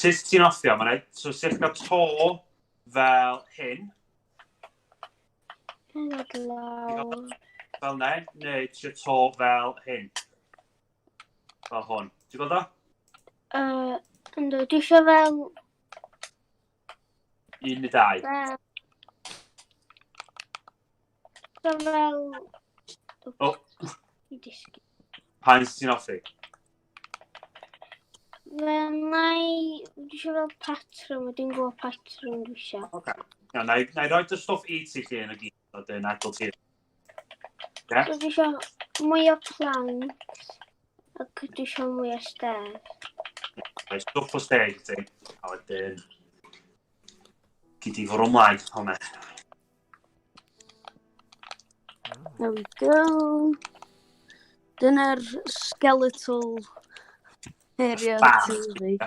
Sut ti'n offio? Mae'n so sut gael to fel hyn. Fel ne, neu ti to fel hyn. Fel hwn. Ti'n gweld o? Ynddo, dwi eisiau fel... Un neu dau. Fel... Fel... O. I disgyn. Pa un sy'n hoffi? Fel nai... Dwi eisiau fel patrwm, a dwi'n gwybod patrwm dwi eisiau. Oce. Okay. Na, na i roi dy stwff i ti chi yn y gyd, a dyn adl ti. Yeah? So dwi eisiau mwy o planks, ac dwi eisiau mwy o stairs. Rhaid stwff o stairs i ti, a wedyn... Gyd i fwrw ymlaen, hwnna. There we go. Dyna'r skeletal area TV.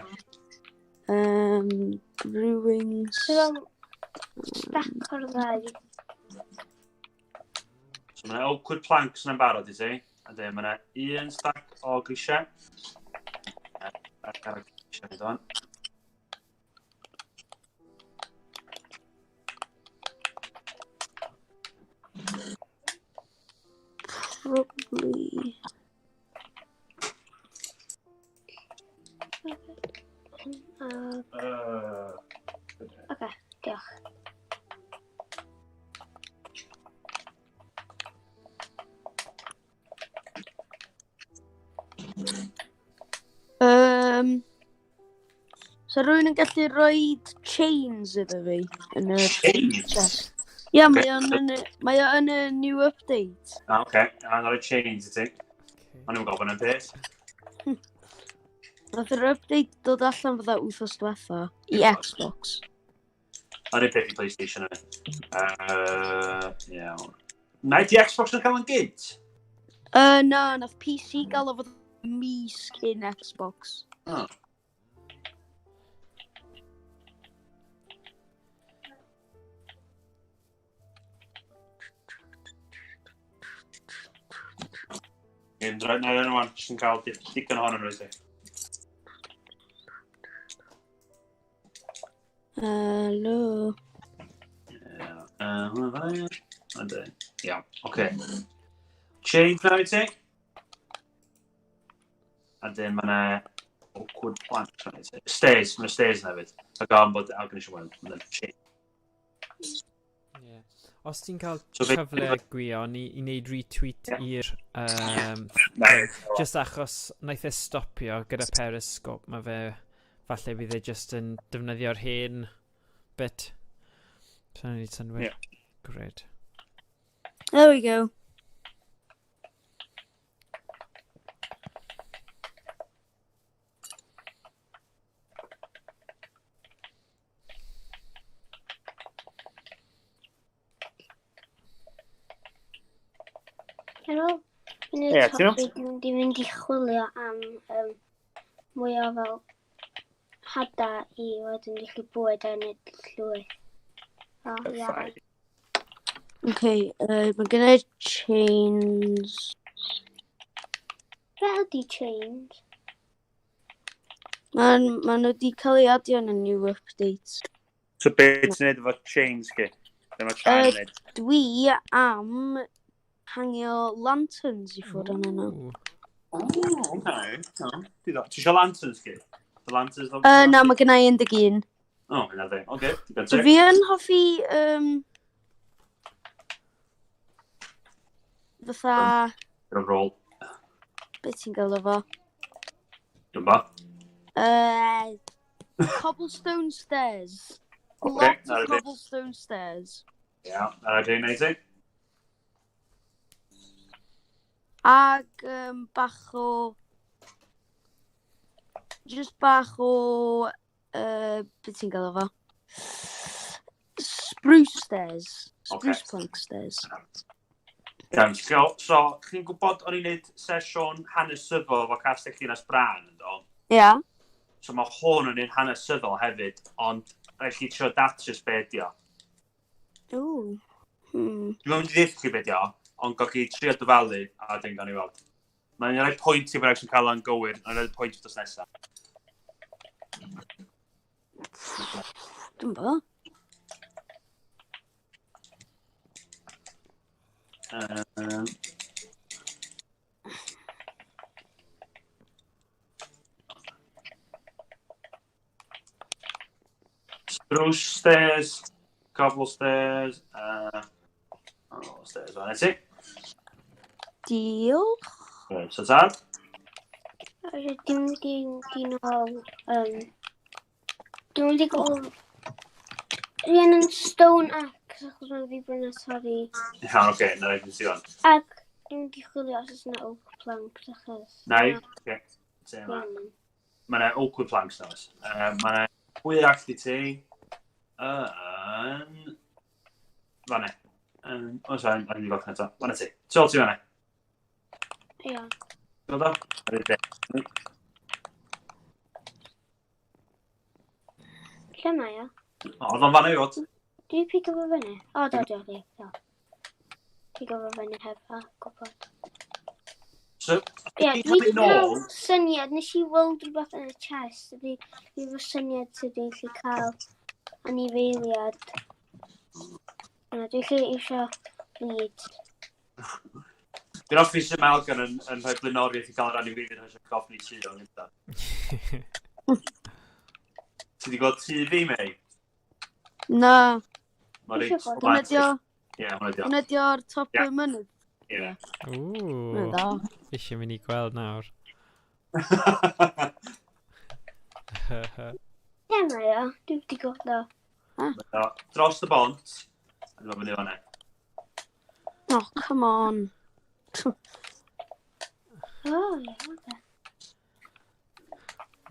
Brewing... So, stack o'r ddau. So mae yna oakwood planks yna'n barod i ti. A dyn mae yna un stack o grisiau. Ar y grisiau ni ddod. Probably. Oce, diolch. So rhywun yn gallu rhoi chains iddo fi yn y Chains? chest. Ie, mae o'n yn y, mae o yn y new update. Ah, oce. A na rhoi chains i ti. O'n i'n gwybod yn peth. Nath yr update dod allan fydda wythnos diwetha i Xbox. O'n i'n peth i PlayStation yna. Iawn. Na i di Xbox yn cael yn gynt? Na, nath PC gael o fod mis cyn Xbox. Oh. Ie, na i rwan, jyst yn cael digon ohono nhw i ti. Helo. Ie, hwnna fan'na. Iawn, oce. Change na i ti. A dyn mae yna awkward plank. Stairs, mae yna stairs yna hefyd. A gael bod agor eisiau weld, mae yna change. Yeah. Os ti'n cael So cyfle Gwion i wneud retweet i'r... Just achos wnaeth e stopio gyda Periscope, mae fe... Falle fydd e just yn defnyddio'r hen bit. So ni'n neud synwyr. Yeah. Great. There we go. Helo. Yn y Ie, ti'n iawn? topic, dwi'n mynd i fynd i chwilio am mwy o fel hada i wedyn gallu bwyd a wneud llwyth. O, ia. Perffaith. Okay, mae gen i chains. Be ydi chains? Ma' nhw wedi cael ei adio yn y new update. So be ti'n neud efo chains chi? Be mae chain yn neud? Dwi am hangio lanterns i ffwrdd o'n nhw. Ooh. Oh, okay. No. Ti eisiau lanterns chi? The lanterns? Na, mae gen i 11. Oh, yna dde. Oce, digon So teg. fi yn hoffi fatha... Bit of roll. Be ti'n gael efo? Dwi'n ba. Cobblestone stairs. Oce, Lots na of i fi. cobblestone stairs. Iawn, na i fi wneud i. Ag bach o... Just bach o... Be ti'n gael efo? Spruce stairs. Spruce plank stairs. Iawn, so chi'n gwybod o'n i'n neud sesiwn hanesyddol efo Castell Dinas Brân, yndo? Ia. So mae hwn yn un hanesyddol hefyd, ond rhaid chi trio datrys be ydi o. Ooh. Dwi'n mynd i ddeud chi be ydi o, ond gael chi trio dyfalu a wedyn gawn ni weld. Mae'n rhoi pwynt i bynnag sy'n cael o'n gywir, mae'n rhoi pwynt wrth nesaf. Dwi'n bo. Spruce stairs, cobble stairs, oh, stairs fan ti. Diolch. Right, so tad. Dwi'n mynd i nôl... Dwi'n mynd i gael... Rhiannon stone axe, achos mae'n fi brynu torri. Iawn, oce, na i fi fan. Ac dwi'n mynd i chwilio os oes yna oak planks, achos... Na i, oce. Mae yna oakwood planks na oes. Mae yna hwyrach di ti yn... Fan'na. O, sorry, o'n i'n gweld eto. Fan'na ti. Tôl ti fan'na. Ia. Gweld o? Ar y dde. Lle mae o? O, oedd o'n fan'na i fod. Dwi'n pigo fo fyny? O, do, do, do. Do. Pigo fo fyny heb a gwybod. So, Ie, ti'n dwi wedi cymryd nôl? cael syniad. Nes i weld rhywbeth yn y chest. Dwi efo syniad sydd dwi'n gallu cael anifeiliad. Na, dwi'n gallu eisiau lead. Dwi'n hoffi sut mae Elgan yn rhoi blaenoriaeth i gael yr anifeiliad yn hytrach na gofyn i tŷ o'n gynta. Ti wedi gweld tŷ fi, Mei? Na. Mae'n reit Isio gweld. Hwna dio, Ie, hwnna dio. hwnna dio'r top Ie. y mynydd. Ie. Ww, Hwnna'n dda. eisiau mynd i gweld nawr. Lle mae o? Dwi wedi gweld o. Mae o dros y bont. A dwi'n mynd i fan'na. Oh, come on. O, ie, oce.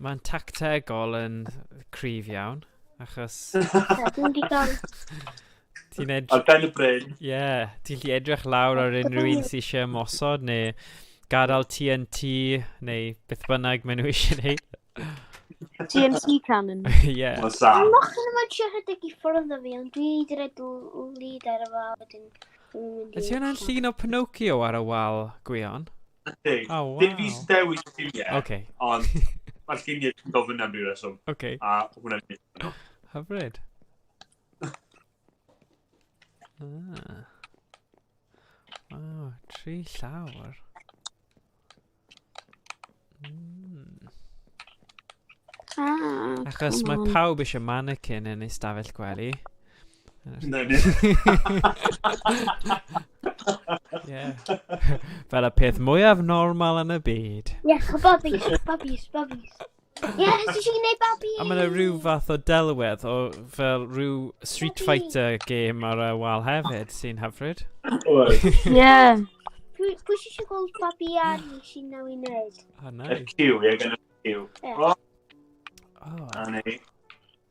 Mae'n tactegol yn cryf iawn, achos Ie, Dwi'n wedi cael... ti'n edrych... Ar ben y bryn. Ie, ti'n gallu edrych lawr ar unrhyw un sydd eisiau ymosod, neu gadael TNT, neu beth bynnag maen nhw eisiau gwneud. TNT cannon. Ie. Mae'n sad. Mae'n mochyn yma'n trio rhedeg i ffwrdd o fi, ond dwi wedi rhaid lead ar y fo, wedyn dwi'n mynd i... Ydy hwnna'n llun o Pinocchio ar y wal, Gwion? Ydy. Oh, Dim fi wow. sy'n dewis y lluniau, Oce, ond mae'r lluniau yn gofyn am ryw reswm. oce. A hwnna'n mynd. Hyfryd. Ah. Wow, 3 llawr. Ah, Achos come mae on. pawb eisiau mannequin yn ei stafell gwely. Na ni. Yeah. Fel y peth mwyaf normal yn y byd. Ie, yeah, babis, babis, babis. Ie, yes, eisiau gwneud babis! A mae yna rhyw fath o delwedd o fel rhyw Street Babi. Fighter game ar y wal hefyd sy'n hyfryd. Oes. Yeah. Pwy sy'n eisiau gweld babi ar ni sy'n naw i wneud? Oh, Y nice. Q, ie, gan y Q. Ie. O, Oh. a ni.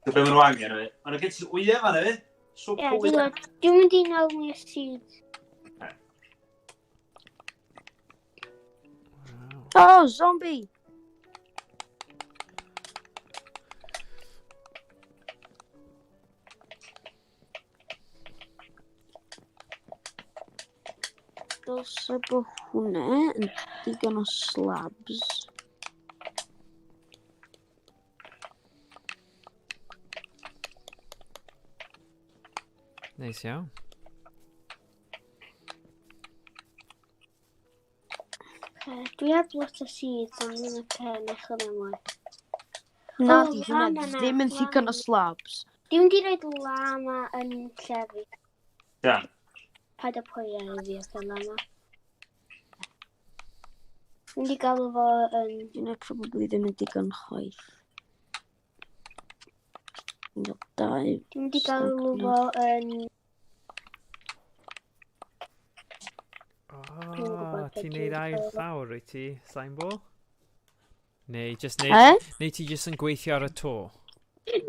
Dwi'n be maen nhw angen efo. Maen nhw gen ti wyau fan efo. So Ie, pwy. dwi'n gwybod. Dwi'n mynd i nôl mwy o seeds. Wow. Oh, zombie. Dylse bod hwnna yn digon o slabs. Neis iawn. Ocê, Dwi heb lot o seeds, ond dwi'n oce, na i chwilio mwy. Na, O, di hwnna llama na, ddim yn ddigon o llama. slabs. Dwi'n mynd i roed llama yn lle fi. Iawn. Paid â poeni ar fi oce llama. Dwi'n mynd i galw fo yn... Di hwnna probably ddim yn digon chwaith. Dwi'n cael dau. Dwi'n mynd i galw fo yn... Oh, gwybod be ti'n dwi'n neud ail galw fo. llawr, wyt ti, Slimeball? Neu just neud, Eh? neu ti just yn gweithio ar y to?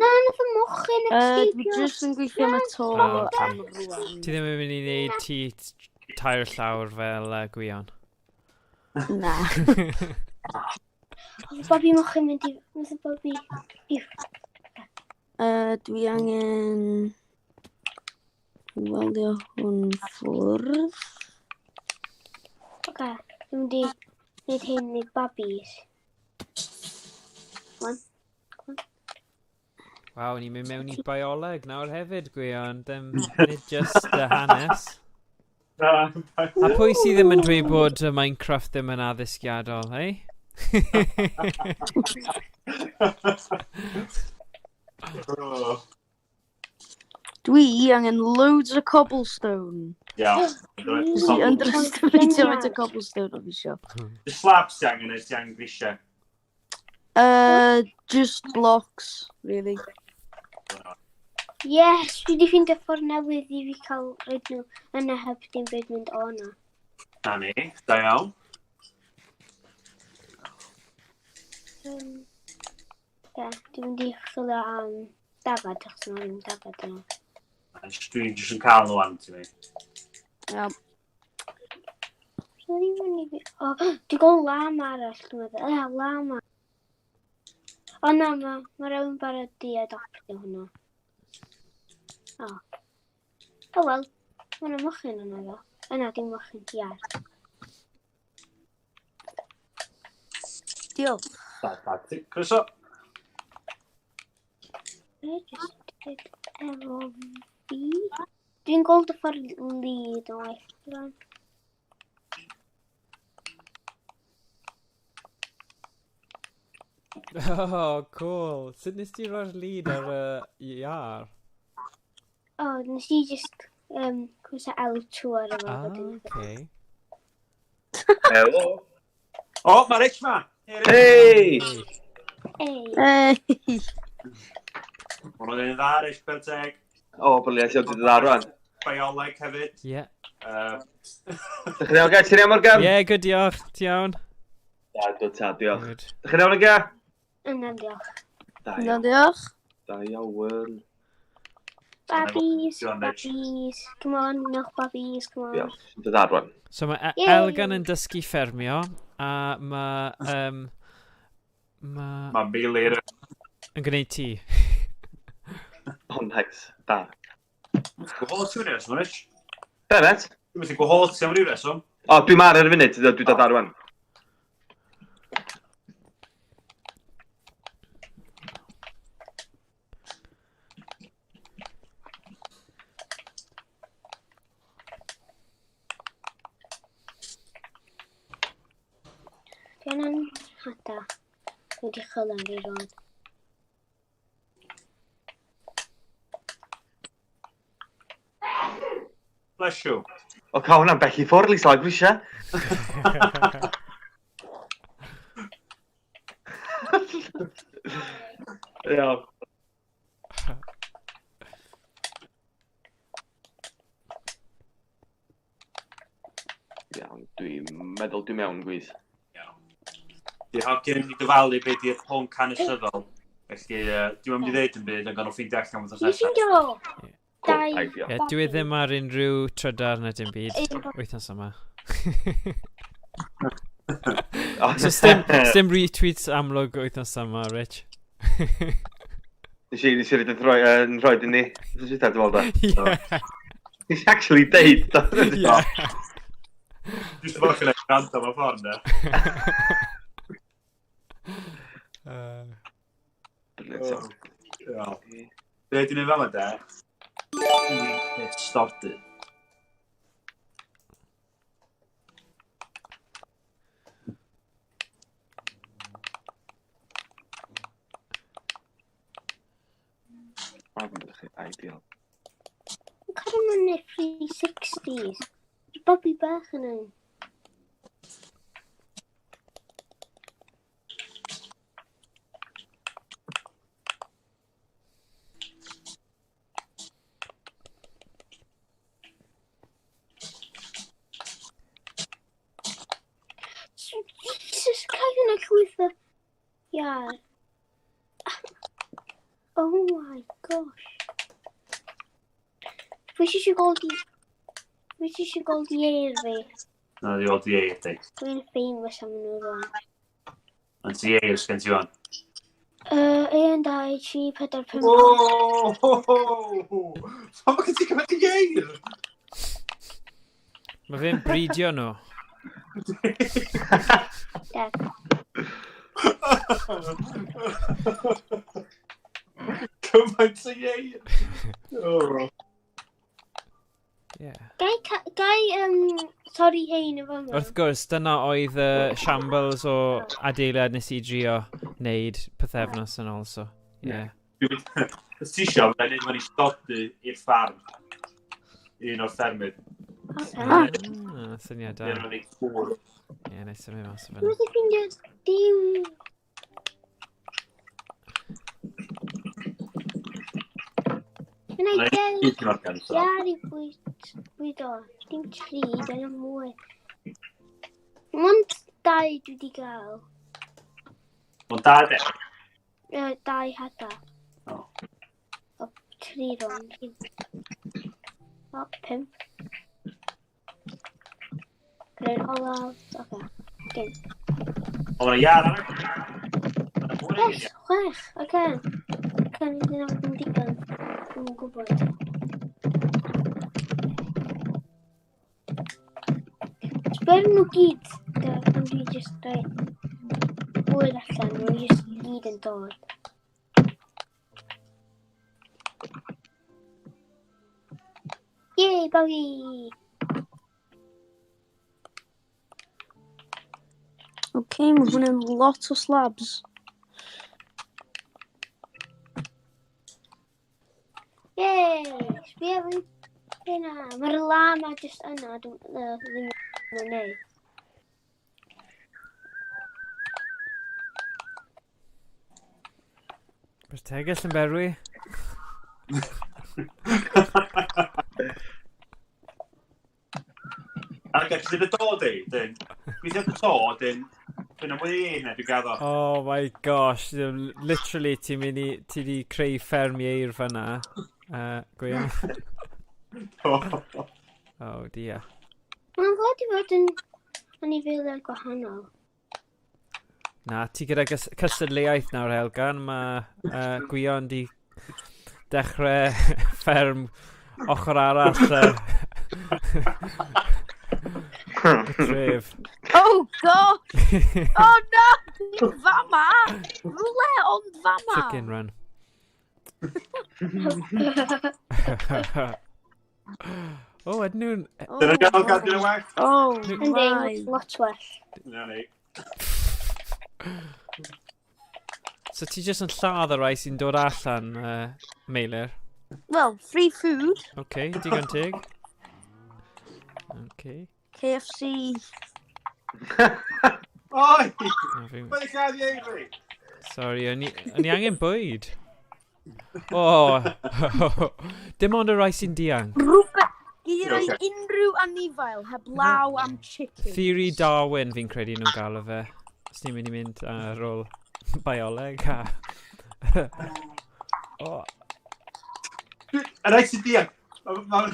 Na, nath y mochyn Dwi escapio. jyst yn gweithio am y to Ah, ocê. am rwan. Ti ddim yn mynd i wneud ti tair llawr fel Gwion? Na. Oedd y babi mochyn mynd i... Nath y babi... Iw. Dwi angen weldio hwn ffwrdd. Oce, dwi'n mynd i wneud hyn i babis. Come on. Come on. Waw, ni'n mynd mewn i bioleg nawr hefyd, Gwion. Dim, nid just y hanes. A pwy sydd ddim yn dweud bod y Minecraft ddim yn addysgiadol, hei? Dwi angen loads o cobblestone. Iawn. Dwi underestimatio faint o cobblestone o'n isio. The slabs ti angen neu ti angen grisiau? Just blocks, really. Yes, dwi wedi ffeindio ffordd newydd i fi cael rhaid nhw yna heb dim byd mynd o na. Na ni, da iawn. Yeah, dwi'n mynd i chwilio am dafad, achos yna ddim dafad yna. Dwi'n jyst yn cael nhw an, ti'n mi. Iawn. Dwi'n mynd i fi... O, dwi'n gweld lama arall, dwi'n meddwl. E, lama. O na, mae ma rhywun barod di adoptio hwnna. O. O wel, mae yna mochyn yna ddo. Yna, dim mochyn, iar. Diolch. Da, da, ti. Croeso. Be jyst dweud efo fi? Dwi'n gweld y ffordd lead yn waith. rŵan. Oh, cool. Sut nes ti roi'r lead ar y iar? O, oh, nes i just pwyso L2 ar y fo. Ah, okay. Helo. O, oh, mae Rich ma! Hey! Ei, Hey. Mae hwnna'n dda, Rich, per teg. O, briliant, iawn, dwi'n dda rwan. Bioleg hefyd. Yeah. Dych chi'n iawn, guys? Ti'n iawn, Morgan? Yeah, good, diolch. Ti iawn? Da, good, ta, diolch. Good. Dych chi'n iawn, Aga? yna diolch. Da Na, iawn. diolch. Da iawn. Babis, John Rich. babis, come on, newch babis, come on. Diolch. Dwi'n dda rwan. So mae Yay! Elgan yn dysgu ffermio, a mae... Ma Mae Meilir yn gwneud tŷ. Oh, nice. Da. Gwahodd ti am ryw reswm, Rich? Be, met? Dwi'n methu gwahodd ti am ryw reswm. O, dwi'n mar ar y funud, dwi'n dod ar rwan. Dwi angen hada. Dwi wedi chwilio am fi rwan. Bless you. O, cael hwnna'n bell i ffwrdd, Lisa, lawr grisiau. Iawn. Iawn, dwi'n meddwl dwi'n mewn, gwys. Di'r hogyn yn dyfalu be di'r pwnc hanesyddol. Felly, dwi'n mynd i ddeud yn byd, ond gan nhw ffeindio allan wythnos Nes nesaf. i'n go! Cool, Dau. ideal. Yeah, dwi ddim ar unrhyw trydar na dim byd Un wythnos yma. O, So sdim retweets amlwg wythnos yma, Rich. Nes i, nes i roed yn rhoi, yn rhoi i ni. Nes i dwi'n meddwl, da. Yeah. Nes i actually deud, da. Yeah. Dwi'n bod chi'n gwrando mewn ffordd, ne? Brilliant, iawn. Iawn. Be dwi'n ei fel yma, de? Dwi'n stordy. O, ideal. Dwi'n cael nhw'n neud 360s. Dwi'n babi bach yn un. Jesus, cael hynna llwyth o... Iar. Oh my gosh. Pwy sy eisiau gweld i... Pwy sy eisiau gweld i eir fi? Na, di weld i eir, di. Dwi'n famous am nhw rwan. Ond ti eir sgen ti wan. 1, 2, 3, 4, 5... Oh, ho, ho, ho. Pam mae gen ti gymaint i eir? Mae fe'n bridio nhw. Deg. Gymaint o ieir. Oh. Yeah. Gai torri hein o fama? Wrth gwrs, dyna oedd y shambles o adeilad nes i drio wneud pythefnos yn ôl, so, yeah. Os ti isio, fydda i'n neud fyny stodi i'r ffarm. Un o'r ffermydd. Oce. Ah, syniad da. Neu rhoi ffwr. Ie, na i symud mas o Dwi'n fyna. wedi ffeindio dim. Yna i del Un o'r gyntaf. iar i bwyd o. Dim tri, dyna mwy. Mond dau dwi wedi gael. Ond da de. Dau hada. O. O, tri rownd. O, pump. Gyda'r olaf. Oce. Dim. O, mae'n iar arall. Ma' 'na mwy nag un Yes, iar. chwech. Oce. Oce, ni ddim yn digon. Dwi'm yn gwybod. Sbwyr nhw gyd, da, ond dwi jyst rhoi bwyd allan, nhw jyst gyd yn dod. Yay, bawgi! Okay, mae hwn yn lot o slabs. Yay! Sbia fi hynna. Mae'r llama jyst yna, dwi'n ddim yn neud. Mae'r tegell yn berwi. Ac actually, dy dod i, dyn. Gweithio dy to, dyn. Dwi'n am wedi un, dwi'n gaddo. Oh my gosh, literally ti'n mynd i, ti di creu fferm ieir fyna. Gwion. Oh dear. Mae'n fod i fod yn anifeiliaid gwahanol. Na, ti gyda cystadleuaeth nawr, Elgan. Mae Gwion di dechrau fferm ochr arall y tref. Oh god! Oh no! Dim fama! Rwle ond fama! Chicken run. Oh, ydyn nhw'n. Oh, Dyna gael gadw yn well. Oh, Yndi, my. lot well. Na ni. So ti jyst yn lladd y rai sy'n dod allan, Meilir? Well, free food. OK, digon teg. OK. KFC. Oi! Na, Mae'n lladd i Avery! Sorry, o'n i angen bwyd. Oh, dim ond y rai sy'n dianc. Rhywbeth. Gyd i roi Ocê. unrhyw anifail heblaw am chicken. Theory Darwin fi'n credu nhw'n galw fe. Os ni'n mynd i mynd ar ôl bioleg a. Oh, Y rai sy'n dianc. Mae'n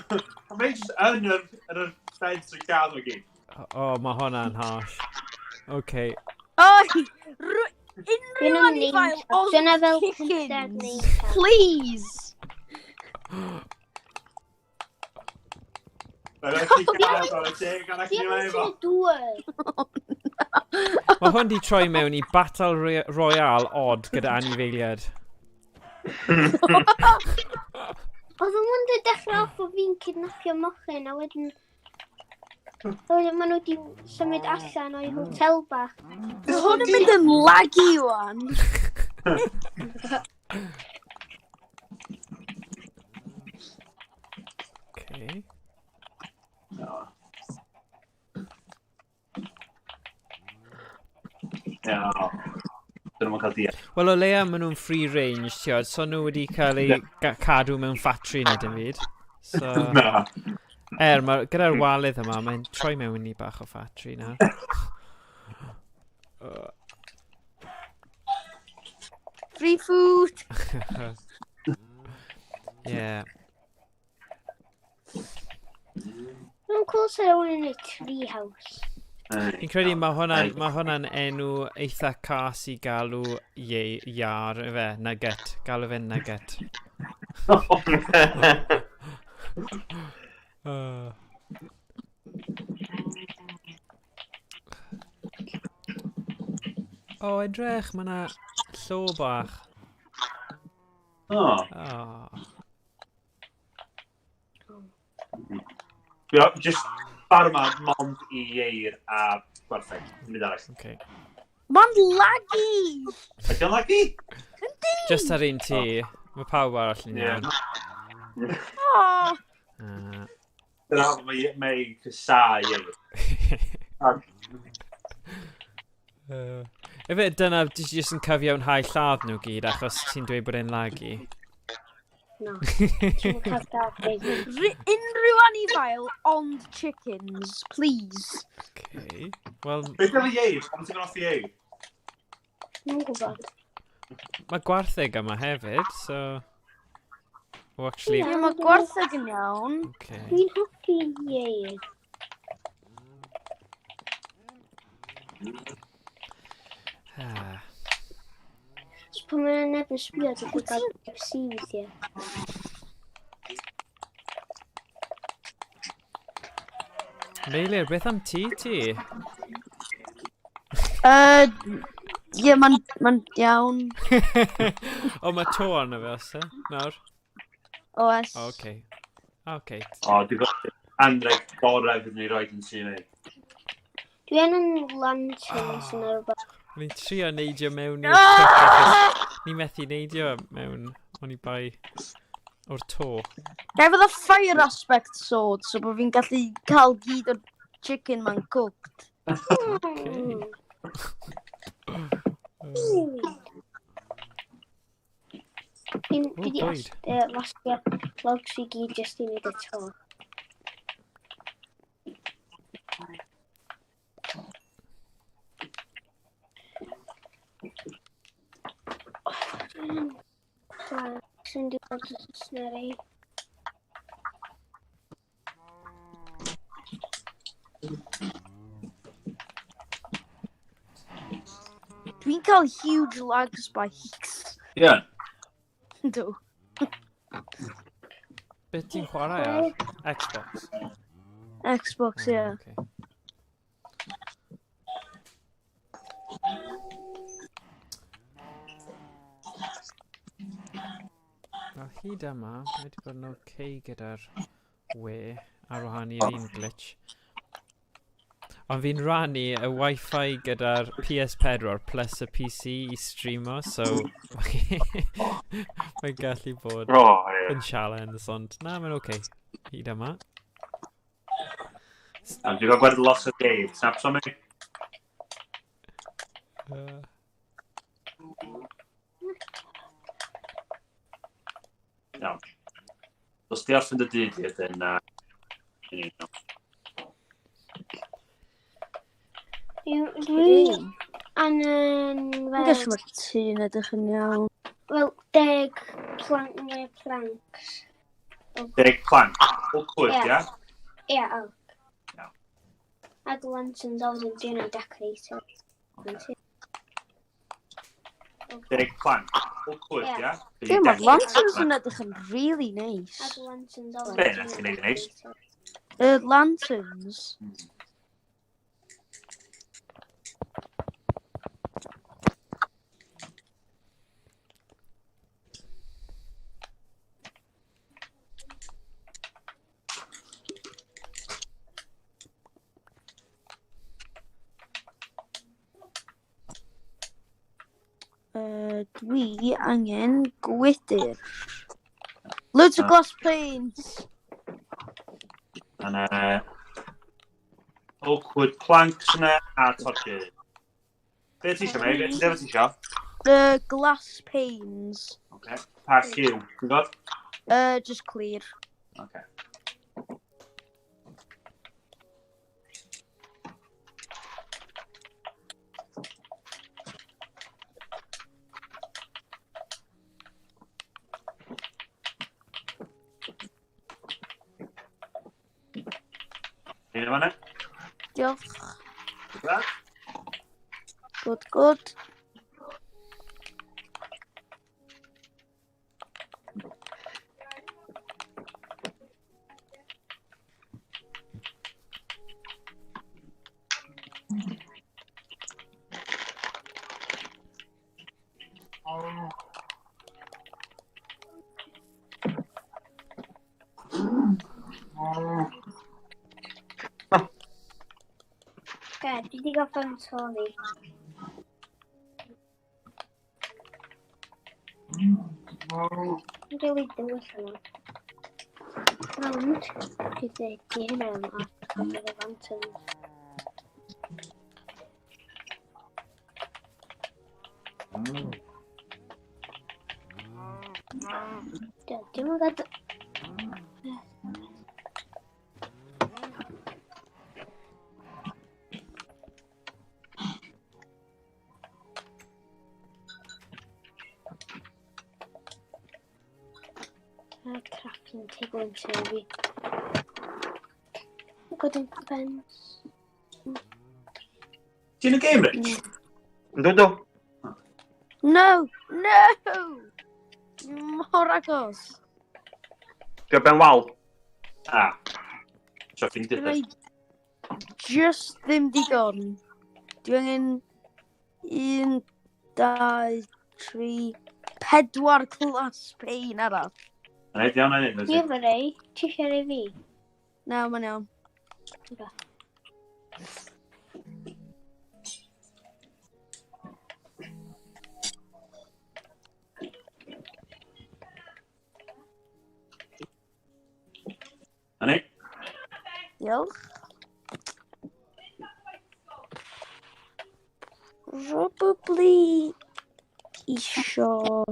just yn yr ffens yn lladd o gyd. Oh, mae hwnna'n harsh. OK. Oi! Unrhyw Dyn nhw'n anifail name ond Dyna fel 15 chickens. name tag. Please! Mae'n rhaid i gael o'r teg arall Fi i am efo. sy'n dŵr. Mae hwn di troi mewn i Battle Royale odd gyda anifeiliad. Oedd o'n mynd i dechrau off o fi'n kidnapio mochyn a wedyn maen nhw wedi symud allan o'i hotel bach. Mae hwn yn mynd yn laggy wan. OK. No. Ia. Dyn nhw'n cael dianc. Wel, o leia maen nhw'n free range, ti'n, so nhw wedi cael eu cadw mewn ffatri neu dim byd. So, Na. er, ma, gyda'r walydd yma, mae'n troi mewn i bach o ffatri nawr. Free food. Yeah. Mae'n cool sy'n rhywun yn y tree house. Fi'n credu mae hwnna'n ma hwnna enw eitha cas i galw iar, ife, nugget. Galw fe nugget. O, edrych, mae yna llo bach. Oh. Oh. Ie, just ffarm ma mond i ieir a gwartheg. Dim byd arall. Okay. Mae'n laggy! Ydy o'n laggy? Just ar un ti. Mae pawb arall yn iawn. Oh. Dyna mae cysau ieir. Efe, dyna, ti jyst yn cyfiawnhau lladd nhw gyd achos ti'n dweud bod e'n laggy. No. Dwi'n cael dad baby. Unrhyw anifail ond chickens, please. Okay. Wel, Beth yw'r ieir? Pam ti'n mynd off ieir? Dwi'n gwybod. Mae gwartheg yma hefyd, so... Oh, actually... Ie, mae gwartheg yn iawn. Okay. Dwi'n hoffi ieir. Ah. So pan mae'n neb yn sbio, dwi'n cael KFC weithiau. Meilir, beth am ti, ti? Ie, mae'n ma iawn. O, mae to arno fe, os e? Nawr? Oes. O, okay. Okay. O, dwi'n gwybod anreg gorau fydd ni roed yn tŷ mi. Dwi angen lanterns neu rhywbeth. O'n i'n trio neidio mewn i'r truck achos ni methu neidio mewn o'n i bai o'r to. Gai fod y fire aspect sword, so bod fi'n gallu cael gyd o'r chicken ma'n cooked. Okay. Dwi'n O, dwi 'di bwyd. Losgio logs i gyd jyst i wneud y to. Planks yn dod yn sneri. Dwi'n cael huge lag spikes. Ie. Dw. Beth ti'n chwarae ar? Xbox? Xbox, ie. Ah, okay. Wel, hyd yma, mae wedi bod yn okay gyda'r we ar wahân i'r un glitch. Ond fi'n rannu y Wi-Fi gyda'r PS4 plus y PC i streamo, so mae'n gallu bod O, ie. yn challenge, ond na, mae'n okay. Hyd yma. Dwi'n cael gweld lot o Dave. Snaps o mi. Iawn. Os di orffen dy dyd i ydyn, na. Dwi angen Dwi'n fel, gallu mae'r tŷ'n edrych yn iawn. fel 10 plank neu planks. 10 plank. Oakwood, Ie. ia? Ie, o. Iawn. Ag lanterns a wedyn dwi'n ei decorator. 10 plank. Oakwood, Ie. ia? Ie, mae'r lanterns yn edrych yn really nice. Ag lanterns a Be, wedyn na dwi'n ti'n ei neud yn neis? decorator. Y lanterns. Dwi angen gwydr. Loads of Ah. glass panes. Yna... Oakwood planks yna a torches. Be ti isio, mate? Be ti isio? The glass panes. Okay. Pa lliw, ti'n gwybod? Just clear. Okay. Un o fan'na? Diolch. Good. Good, good. Ti di gael ffan to fi. Dwi'n rili dywyll yma. Ond, dwi dweud, di hynna am ar top of the mountain. Dim yn gad... Mae'r crafting table yn tyfu. Got yn fence. Ti'n y game, Rich? Yndw, yndw. No! No! Mor agos. Dwi'n ben wal. Ah. So, ffeindio Dwi'n just ddim digon. Dwi angen 1, 2, 3, 4 glass pane arall. Reit, iawn, iawn. Dwi efo rei. Ti eisiau rei fi? Na, mae'n iawn. Na ni. Diolch. Probably isio...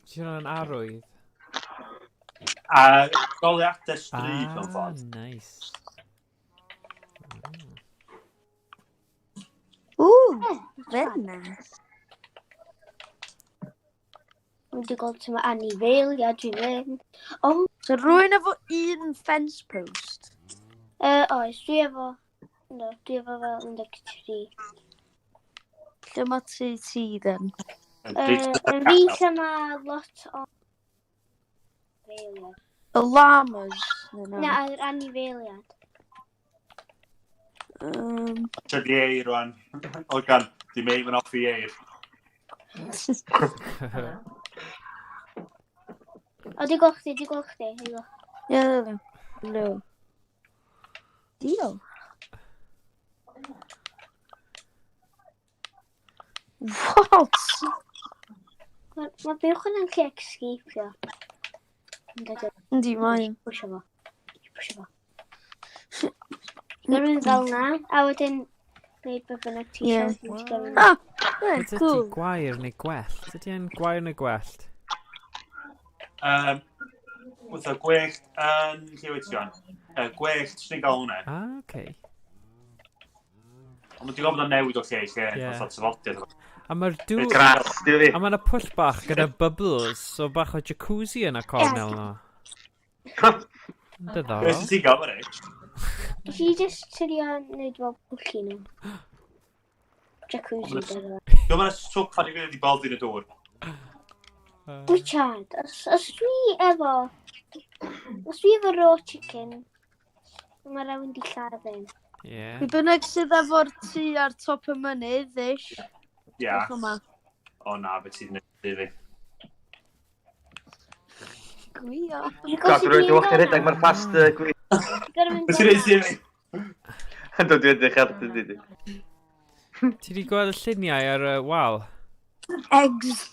Ti hwnna'n arwydd? A goleuadau stryd mewn ffordd. Nice. Ooh, very nice. Dwi'n wedi gweld ti'n anifeiliad dwi'n mynd. Oh, So rwy'n efo un fence post. Oes, dwi efo... No, dwi efo fel 13. Lle mae ti ti then? Yn fi lle mae lot o... Anifeiliad. Y llamas? Na, yr anifeiliad. Tydi eir rwan. O gan, di mei yn off i eir. O, di gweld chdi, di gweld chdi. Di gweld. Ie, no. Diolch. What? Mae buwch yn lle escapio. Yndi, mae'n. Pwysio fo. Pwysio fo. Mae'n mynd fel na, a wedyn gwneud beth bynnag ti Ie. eisiau. Ah, yeah, Ydy ti cool. gwair neu gwellt? Ydy e'n gwair neu gwellt? Wrth o gwellt yn... Lle wyt ti o'n? Gwellt, sy'n gael hwnna. Ah, oce. Ond dwi'n gwybod bod o'n newid o lle i lle, Ie. fatha tafodiad. A mae'r dŵr... Grass, di fi. A mae'na pwll bach gyda bubbles, so bach o jacuzzi yn y cornel na. Beth Diddorol. sy'n ti'n gael, Rich? Nes i just trio wneud fel pwllu nhw. Jacuzzi, dyna. Dwi'n meddwl swp ar i wedi boddi yn y dŵr. Richard, os dwi efo... Os dwi efo raw chicken, mae rhaid di lladd un. Ie. Pwy bynnag sydd efo'r tŷ ar top y mynydd, ish. Ia. Diolch yma. O na, beth sy'n neud i fi. Gwio. God, dwi'n rhaid i wach rhedeg mae'r fast gwi. Beth sy'n neud i fi? Yndw, dwi'n edrych ar dy di. Ti wedi gweld y lluniau ar y wal? Eggs.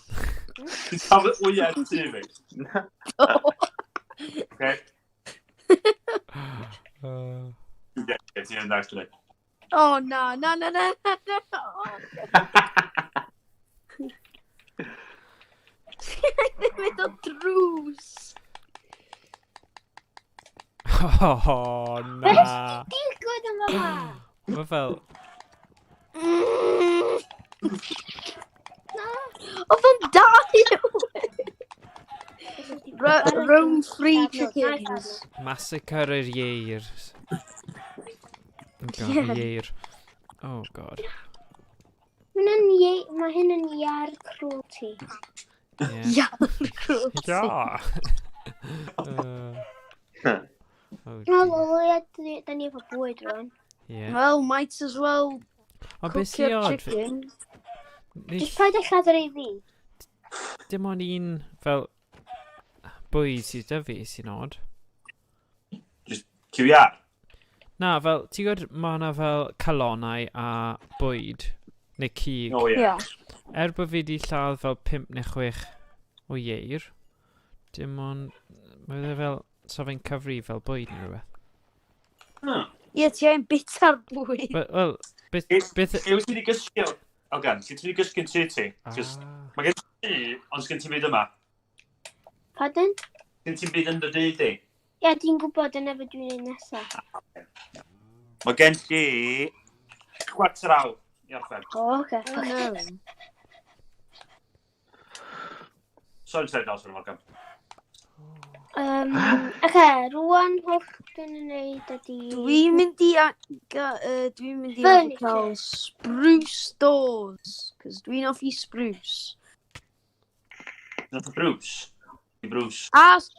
Ti'n cael wyau tŷ fi? Oce. Ie, ti'n mynd actually. Oh, na, na, na, na, na, na. Ddim mynd o drws. Oh, na. Digwydd yn fama! Mae fel... Oedd o'n dau! Roam free chickens. Massacre yr ieir. Oh god, Ie. ieir. Oh god. Mae'n Mae hyn yn iar cruelty. Ie. Ia, cruelty. Ia! Oh No, dear. o leia, da ni efo bwyd rwan. Ie. Well, might as well Ond cook beth sy'n your odd, chicken. Just paid â lladd yr ei fi. dim ond un fel bwyd sydd 'da fi sy'n odd. QR. Na, fel, ti'n gwybod, mae yna fel calonnau a bwyd, neu cig. O ie. Ia. Er bod fi wedi lladd fel 5 neu 6 o ieir, dim ond, mae fe fel, so fe'n cyfri fel bwyd neu rhywbeth. Ie, ti angen bita'r bwyd. Wel, beth, beth... Lle wyt ti wedi gysgu? Elgan, lle ti wedi gysgu yn tŷ ti? Cos Ah, mae gen ti tŷ, ond sgen ti'n byd yma. Pardon? Sgen ti'n byd yn dy dŷ di? Ie, dwi'n gwybod dyna beth dwi'n neud nesaf. Mae gen ti chwarter awr i orffen. O, oce. Oh, no. Sorry, sorry, sorry, Morgan. Oce, rwan holl dwi'n ei wneud ydi... Dwi'n mynd i dwi'n mynd i angen Furniture. cael spruce doors, cos dwi'n hoffi spruce. Nath o Bruce. I Bruce. As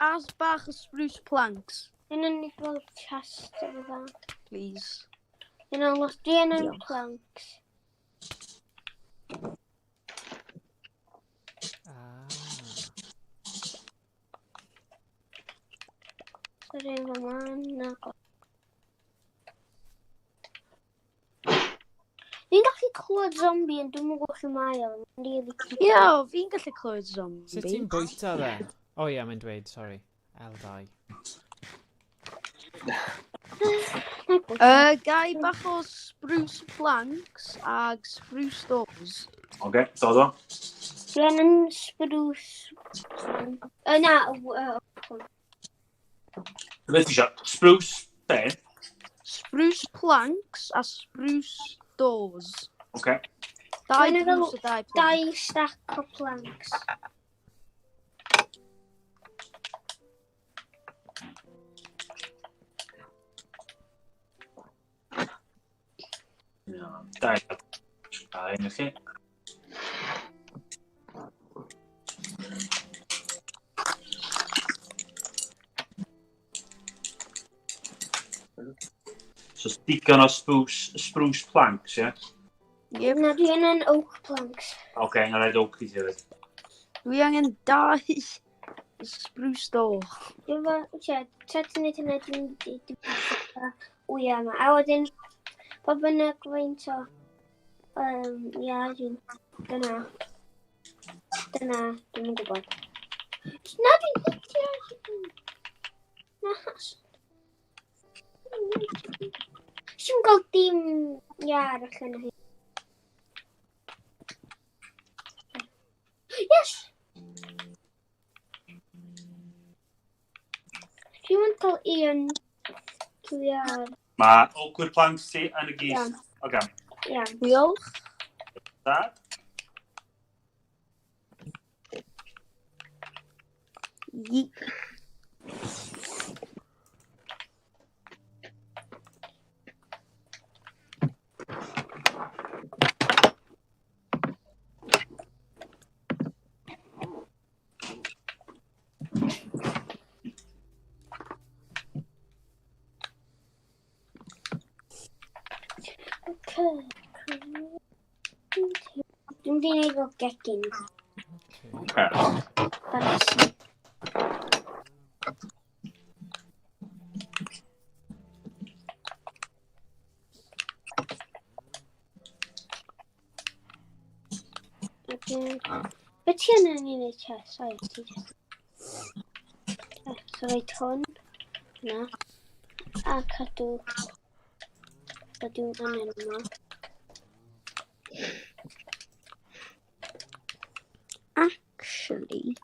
bach o spruce planks, Dwi'n yn fel chest efo fel. please. Dwi'n yn lot, dwi yn Diolch. planks. ah. Sorry, fel man, na. Dwi'n gallu clywed zombie ond dwi'm yn gwybod lle mae o. Mae'n really creepy. Ie, fi'n gallu clywed zombie. Sut ti'n bwyta dde? O ie, mae'n dweud, sorry. L2. Na i bwyta. Gai bach o spruce planks ag spruce doors. Oce, dod o. Dwi angen spruce. Na, Beth ti eisiau? Spruce, be? Spruce planks a spruce doors. Oce. Dau Dwi'n meddwl spruce a dau plank. dau stack o planks. Dau. Dau, un i chi. So digon o spruce planks, ie? Yep. Na, dwi angen oak planks. Oce, na rhaid oak i ti hefyd. Dwi angen dau spruce door. Dwi'n fo, tie, tra ti'n neud hynna, dwi'n mynd i wyau yma. A wedyn, pa bynnag faint o, ia, dwi'n, dyna. Dyna, dwi'n yn gwybod. Na, dwi'n hitio. Na, Si'n gael dim iar allan o hyn. Yes! Dwi'n mynd cael un iar. Mae oakwood planks ti yn y gys. Iawn. Oce. Iawn. Diolch. Da. Ye- Okay. Dwi'n mynd i wneud fel gegin. Okay. Oce. That's... Okay. Be ti yn ei wneud te? Sorry, ti just... So rhaid hwn. Na. A cadw... Cadw angen yma. Actually,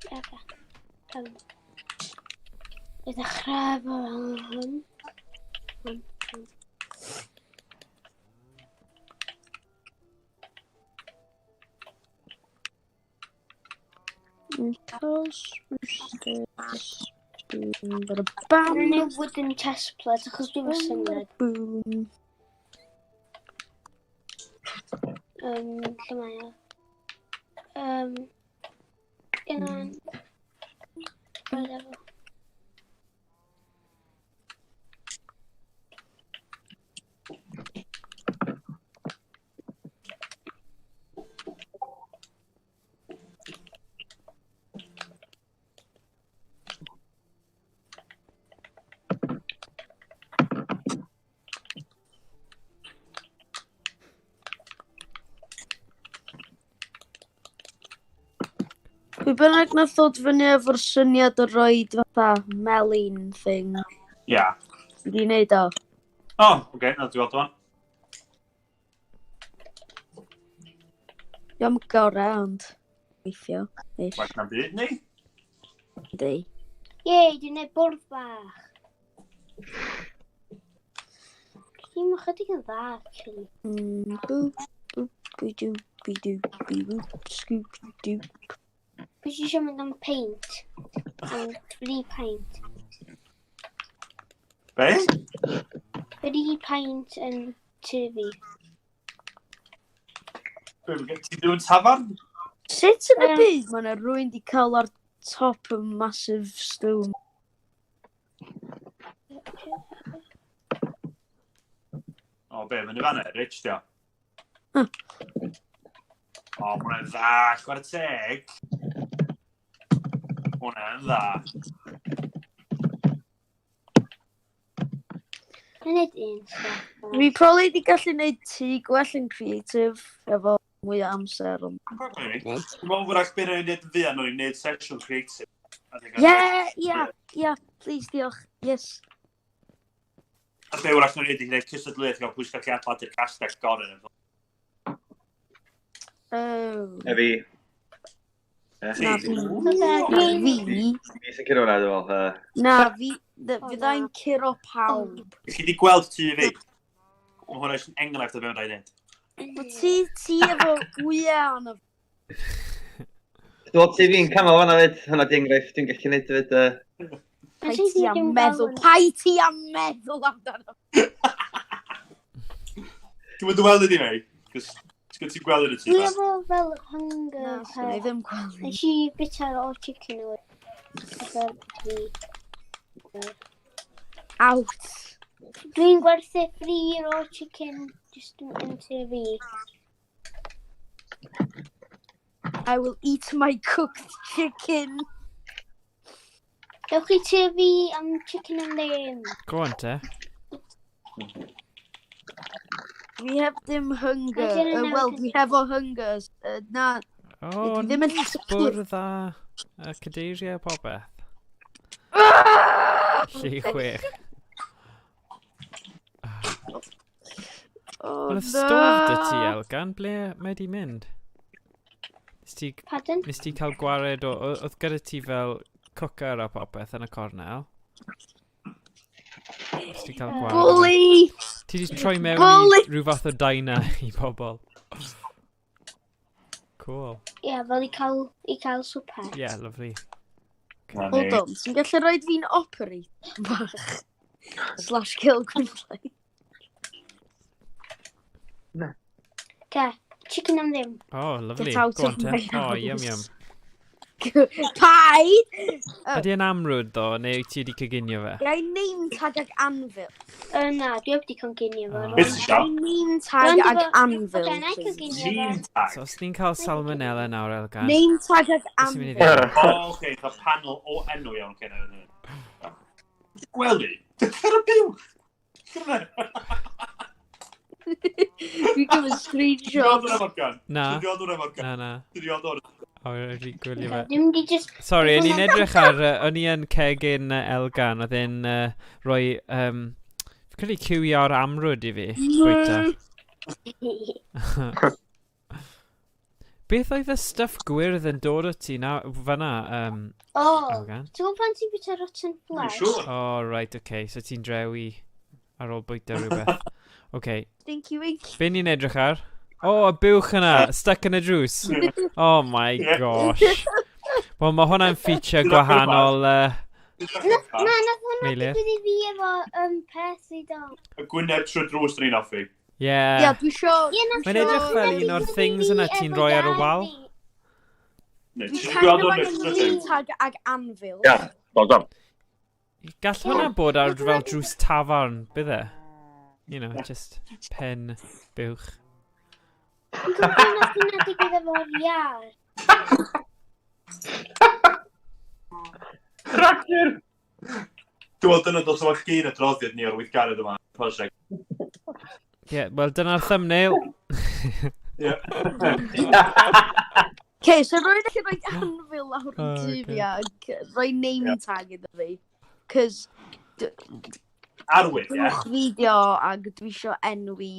Okay. I ddechrau efo fel hwn. Hwn, hwn. Control Spruce stairs. Boom, bada bam. Dwi'n neud wooden chest plate achos dwi'n fy syniad. Boom. Lle mae o? Un... Whatever. Pwy bynnag nath ddod fyny efo'r syniad o roid fatha melyn thing. Ia. Yeah. Fi di wneud o. O, oh, oce, okay, na dwi'n gweld o'n. Diolch yn gorau, ond weithio. Ish. Well na'n byd, ni? Yndi. Yey, dwi'n neud bwrdd bach. Dwi'n chydig yn dda, actually. Boop, boop, bi doo, bi doo, bi boop, scoop, doop. Pwy ti eisiau mynd am peint? Am free peint. Be? Free peint yn tŷ fi. Ti byw yn tafarn? Sut yn y byd mae yna rhywun di cael ar top y massive stone? O, be, fyny fanna, Rich, dio. Huh. O, ma' hwnna'n dda, chwarae teg. Ma' hwnna'n dda. Dwi'n neud un step. Fi probably di gallu neud tŷ gwell yn creative efo mwy o amser. Ond... Probably. Dwi'n meddwl wrach beth o'n i'n neud yn fuan, o'n i'n neud session creative. I think Yeah, yeah, yeah, please, diolch. Yes. A be wrach o'n i'n neud i gwneud cystadleuaeth gael pwy sy'n gallu adeiladu'r castell gorau. Oh. E fi. Ti. Na fi. Na fi. Fi sy'n curo hwnna, dwi'n meddwl. Na fi. O, Fyddai'n na. curo pawb. Chi di gweld tŷ fi? Mae hwnna jyst yn enghraifft o be mae'n rhaid neud. Mae ti, ti efo wyau arno. Dwi'n meddwl ti fi'n canol fan'na fyd. Hwnna di enghraifft dwi'n gallu neud fyd. Pai ti am meddwl. Pai ti am meddwl amdano. Dwi'n mynd i weld ydi mei? Cos ti'n ti'n gweld yn y tŷ Dwi fa. efo fel hunger. Na, sgwn i ddim gweld. Nes i bita'r all chicken away. Efo fi. Out. Dwi'n gwerthu free raw chicken just yn tŷ fi. I will eat my cooked chicken. Dewch i tŷ fi am chicken and ddim. Go on te. Fi heb dim hunger. Ydyn nhw'n Wel, newid dwi hefo hungers. Na, O, Dwi ddim yn neis, gallu- bwrdd a cadeiriau a popeth. Lle chwech. Oh, Ond oedd stof dy ti, Elgan, ble mae di mynd? Nes ti, Pardon? nes ti cael gwared o... Oedd gyda ti fel cwcer a popeth yn y cornel? Nes ti cael gwared o... Bully! Ti di troi mewn i Bully! rhyw fath o diner i bobl. Cool. Ie, yeah, fel i cael swper. Yeah, lovely. Na ni. Hold on, ti'n gallu rhoi fi'n operate bach? Slash kill Gwynplaine. Ce, chicken am ddim. Oh, lovely. Get out Go on of te. my Oh, yum yum. house. Paid! Oh. Ydy e'n amrwd ddo, neu wyt ti wedi coginio fe? Ga i name tag ag anvil. Na, dwi heb di coginio fo. Ah. rŵan. Beth ti isio? Ga i name tag Rŵan ag di fo- anvil, Oce, na i please. coginio fo. Name tag. So os ni'n cael salmonella nawr, Elgan, Name tag ag beth sy'n mynd i anvil. ddigwydd? O, oce, fatha panel o enw iawn, oce, na, na, na. Gweld i? Dyna'r byw! Dwi'n gymryd Dwi'n screenshot. gweld hwnna Morgan. Na. Dwi'n gweld hwnna Morgan. Na, na. Dwi'n gweld hwnna. O, wedi gwylio fe. Dwi'n mynd i just... Sorry, o'n i'n edrych ar... O'n i yn cegin Elgan, oedd e'n rhoi... Fi'n credu QR amrwd i fi, bwyta. Beth oedd y stuff gwyrdd yn dod o ti na, fan'na, O, Elgan? ti'n gwybod pan ti'n bwyta rotten Dwi'n flesh? siŵr. O, oh, right, okay. So ti'n drewi ar ôl bwyta rhywbeth. Okay. Stinky winky. Be ni'n edrych ar? O, oh, y buwch yna, stuck yn y drws. Oh my Ie. gosh. Wel, mae hwnna'n feature gwahanol. Na, nath hwnna Meilir. digwydd i fi efo peth i do. Y gwyneb trwy drws dyn ni'n hoffi. Ie. Ie, dwi isio... Ie, nath Mae'n edrych hwnna fel un o'r digwydd i things fi yna ti'n efo rhoi ar y iar wal. fi. Neu, Dwi Ti'n kind gweld of o'n angen neu? name tag ag anvil. Ia, dod on. Gall hwnna bod ar fel drws tafarn, bydd e? You know, just pen buwch. Dwi'n gwybod nath hwnna digwydd efo'r iar. Rhagfyr! Dwi'n meddwl dyna dos o'ch gyn adroddiad ni o'r weithgaredd yma. Prosiect. Ie, yeah, wel dyna'r thumbnail. Ie. Okay, so rwy'n gallu rhoi anvil lawr Oh, yn tŷ okay. fi ag rhoi name tag iddo fi. Cos Arwydd, ie. buwch fideo ag dwi isio enwi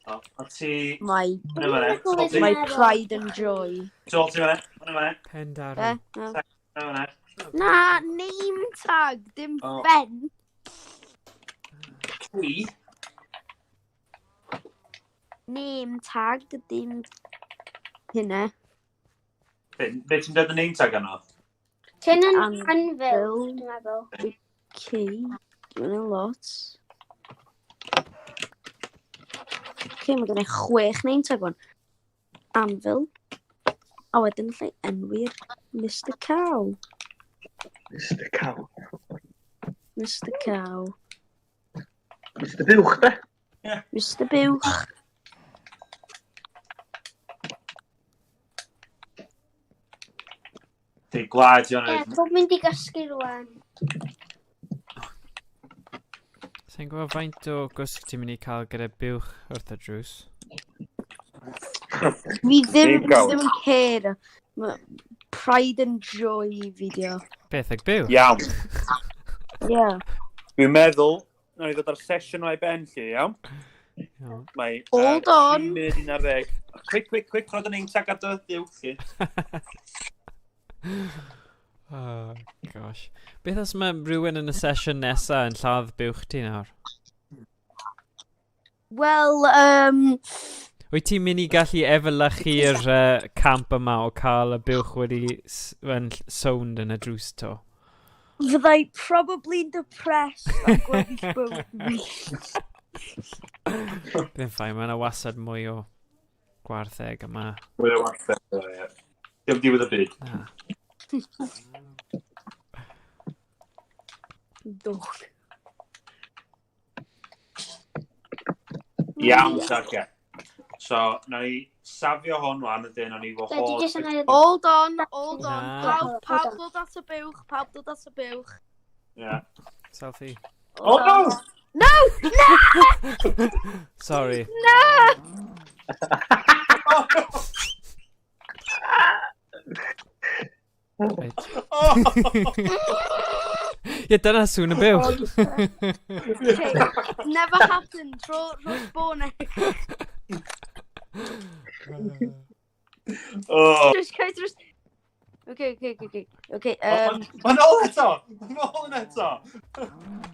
O, A ti... my, Fyny fan'na. Sol ti. my pride and joy. Sol ti fan'na. Fyny fan'na. Pen Eh? darw. No. Fyny fan'na. Na, name tag, dim Oh. ben. Ti? Name tag, dim hynna. Be ti'n dweud y name tag yno? Ti'n yn Anvil. anvil, dwi'n meddwl. Okay, dwi'n a lot. Okay, mae gen i 6 name tag wan. Anvil. A wedyn allai enwi'r Mr Cow. Mr Cow. Mr Cow. Mr Buwch, de? Mr Buwch. Ti gwlad i Ie, hwnna. pob mynd i gysgu rwan. Sa'n gwybod faint o gwsg ti'n mynd i cael gyda buwch wrth y drws. Fi ddim, Name cow. ddim yn care. Ma' Pride and Joy video. Beth ag buwch? Iawn. Yeah. Dwi'n meddwl, nawn ni ddod ar sesiwn o'i ben lle, iawn? Iawn. Mae... Hold on. 3 munud 11. Quick, quick, quick, rhoi dy name tag ar dy ddiwch chi. Oh, gosh. Beth os mae rhywun yn y sesiwn nesa yn lladd buwch ti nawr? Wel, Wyt ti'n mynd i gallu efelychu'r camp yma o cael y buwch wedi yn sownd yn y drws to? Fyddai probably depressed am gweddill bywyd fi. Bydd yn fine, mae yna wastad mwy o gwartheg yma. Mwy o wartheg, ie. Dim diwedd y byd. Na. Dog. Iawn, Sarge. So, na ni safio hwn wan ydyn, na ni Ie, dwi wahodd... jyst yn ail... Hold on, hold on. Na. Pawb, pawb Hold on. dod at y buwch, pawb dod at y buwch. Yeah. Selfie. Oh no! No! Sorry. No! Oh, no! Right. Oh! Ie, dyna sŵn y buwch. Okay, never happened. Rho spawn egg. Oh. Just go through. Okay. Okay, Mae'n ôl eto! Mae'n ôl yn eto!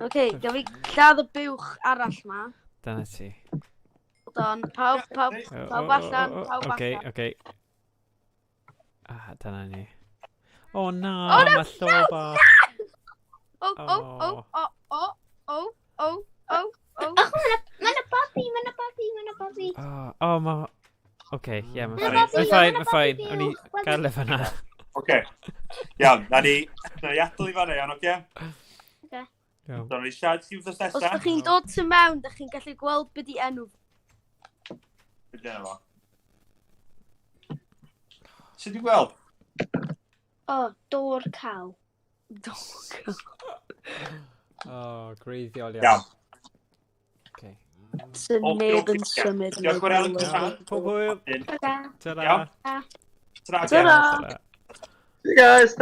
Okay, gaf fi lladd y buwch arall ma. Dyna ti. Hold on, pawb, pawb, O, pawb o, o, allan, o, pawb Oce, allan. oce. Ah, dyna ni. O na, Oh, no, mae llo bach. Oh, oh, oh, oh, oh, oh, oh, oh, oh. Och, mae'n babi, mae'n babi, mae'n babi. Oh, oh, ma... Oce, ie, mae'n Mae'n fine. babi, Mae'n fine, mae'n mae'n fine. babi O'n i buwch, babi. gael e fyna. Oce. Iawn, na ni adael i fanna, iawn, oce? Iawn. Na ni siarad ti wrth Os nesa. ydych chi'n dod tu mewn, dych chi'n gallu gweld be di enw. Be 'di enw fo? Sut dwi'n gweld? O, dôr caw. Dog. Oh, greiddiol iawn. Iawn. Okay. Sy'n Oce, neb oce, yn oce. symud. Diolch yn fawr iawn. Pob hwyl. Ta-da. Ta-ra. Iawn. Ta-ra. Ta-ra. Ta-ra. See you guys, ta.